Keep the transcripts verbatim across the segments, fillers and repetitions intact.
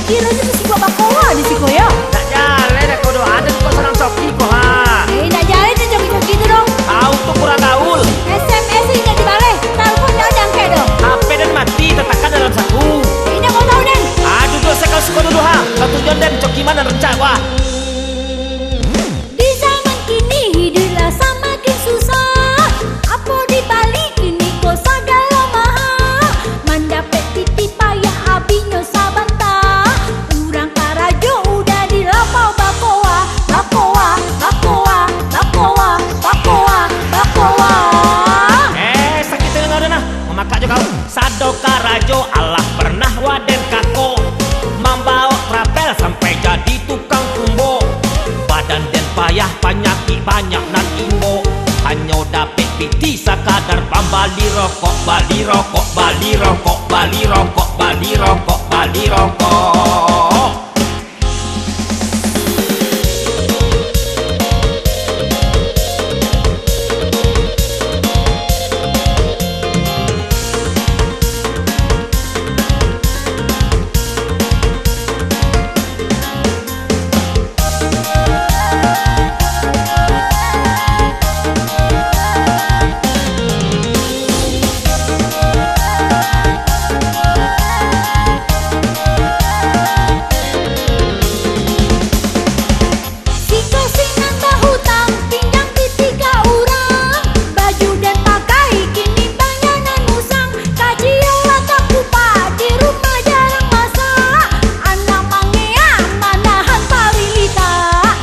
Kironyo tu si kuak bakoa di siko, yo. Nak jaleh dah ko doh, ado kok surang coki ko, ha. Eh, nak jaleh tu coki-coki tu doh. Kau tu kurang gaul. S M S indak dibaleh, talpon indak diangkek doh. H P den mati, tatakan dalam saku. Indak kau tahu, den. Ah, duduak sakau siko dulu, ha. Kau tunjuan den, coki ma nan rancak, wah. Di zaman kini hiduiklah samakin susah. Apo dibali kini ko sagalo maha. Mandapek pitih payah abinyo sabanta. Urang karajo udah di lapau bakoa, bakoa, bakoa, bakoa, bakoa, bakoa. Eh, sakik telinga den nah, mamakak jo kau. Sado karajo alah pernah waden kako, mambaok trapel sampai jadi tukang tumbok. Badan den payah, panyakik banyak nan timbok. Hanyo dapek pitih sakadar pambali rokok, bali rokok, bali rokok, bali rokok, bali rokok, bali rokok. Siko sinan bahutang, pinjam pitih ka urang. Baju den pakai kini banyak nan usang. Kaji awak ka kupak, di rumah jarang masak. Anak mangeang manahan paruik litak.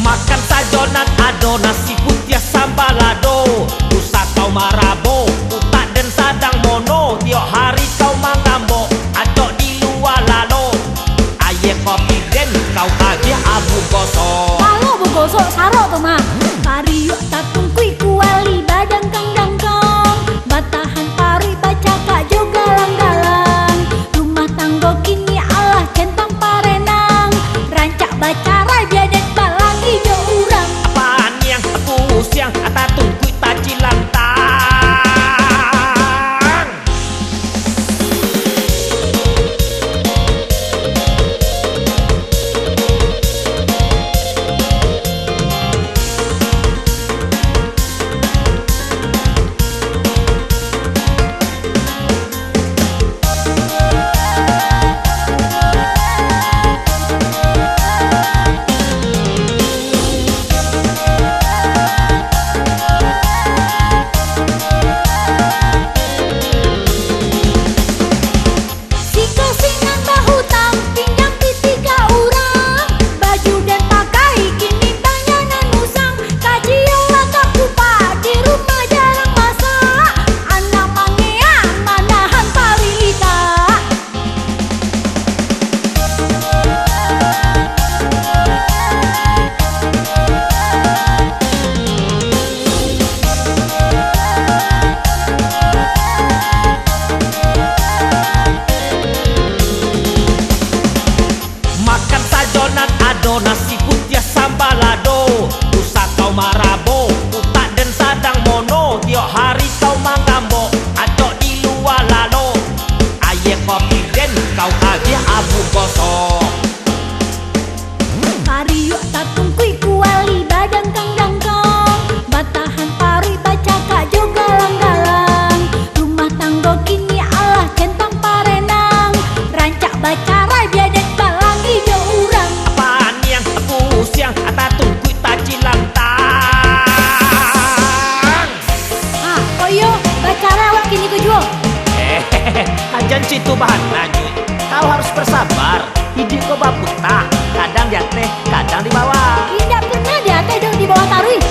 Makan sajo nan ado, nasi putiah samba lado. Usah kau marabo, utak den sadang mono. Tiok hari kau mangambok, acok di lua lalo. Aia kopi den kau agiah abu gosok. Kalau bagosok sarok tu mah. Kariuak tatungkuik kuali badangkang-dangkang. Batahan paruik bacakak jo galang-galang. Rumah tanggo kini alah centang parenang. Rancak bacarai bia den balangi jo urang. Paniang, pusiang, tatungkuik tacilantang. Siko sinan bahutang, pinjam pitih ka urang. Baju den pakai kini banyak nan usang. Kaji awak ka kupak, di rumah jarang masak. Anak mangeang manahan paruik litak. Makan sajo nan ado, nasi putiah samba lado. Usah kau marabo, utak den sadang mono. Tiok hari kau mangambok, acok di lua lalo. Aia kopi den kau agiah abu gosok. Kariuak tatungkuik kuali badangkang-dangkang. Batahan paruik bacakak jo galang-galang. Rumah tanggo kini alah centang parenang. Rancak bacarai bia den balangi jo urang. Paniang, pusiang, tatungkuik tacilantang. Ha, kok iyo, bacarai awak kini ko juo. Eh, jan situ bahananyo. Kau harus bersabar. Hiduik ko baputa, kadang di ateh, kadang di bawah. Indak pernah di ateh doh, di bawah taruih.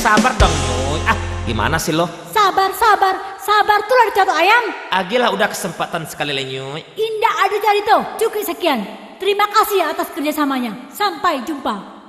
Sabar dong, Nyuy. Ah, gimana sih lo? Sabar, sabar, sabar tu lah dicatok ayam. Agiahlah udah kesempatan sekali lai, Nyuy. Indak ado carito, cukuik sakian. Terima kasih atas kerjasamanya. Sampai jumpa.